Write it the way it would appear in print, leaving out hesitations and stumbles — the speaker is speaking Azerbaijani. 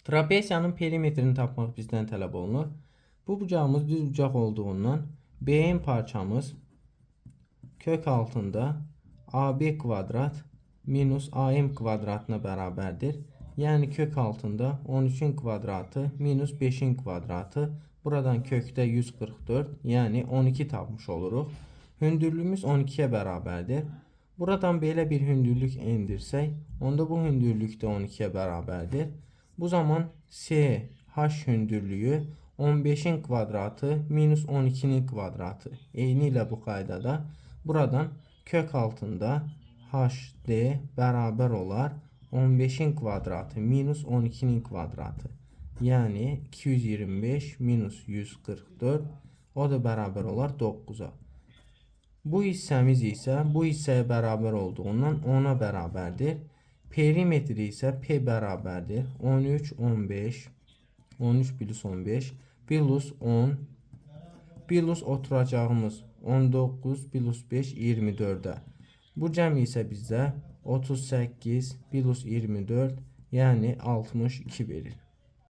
Trapesiyanın perimetrini tapmaq bizdən tələb olunur. Bu bucağımız düz bucaq olduğundan BM parçamız kök altında AB kvadrat minus AM kvadratına bərabərdir. Yəni kök altında 13-ün kvadratı minus 5-in kvadratı. Buradan kökdə 144, yəni 12 tapmış oluruq. Hündürlüyümüz 12-yə bərabərdir. Buradan belə bir hündürlük endirsək, onda bu hündürlük də 12-yə bərabərdir. Bu zaman SH hündürlüyü 15-in kvadratı minus 12-nin kvadratı. Eyni ilə bu qaydada buradan kök altında HD bərabər olar 15-in kvadratı minus 12-nin kvadratı. Yəni 225 minus 144, o da bərabər olar 9-a. Bu hissəmiz isə bu hissəyə bərabər olduğundan 10-a bərabərdir. Perimetri isə P bərabərdir 13, 15, 13 plus 15 plus 10 plus oturacağımız 19 plus 5 24-ə. Bu cəm isə bizə 38 plus 24, yəni 62 verir.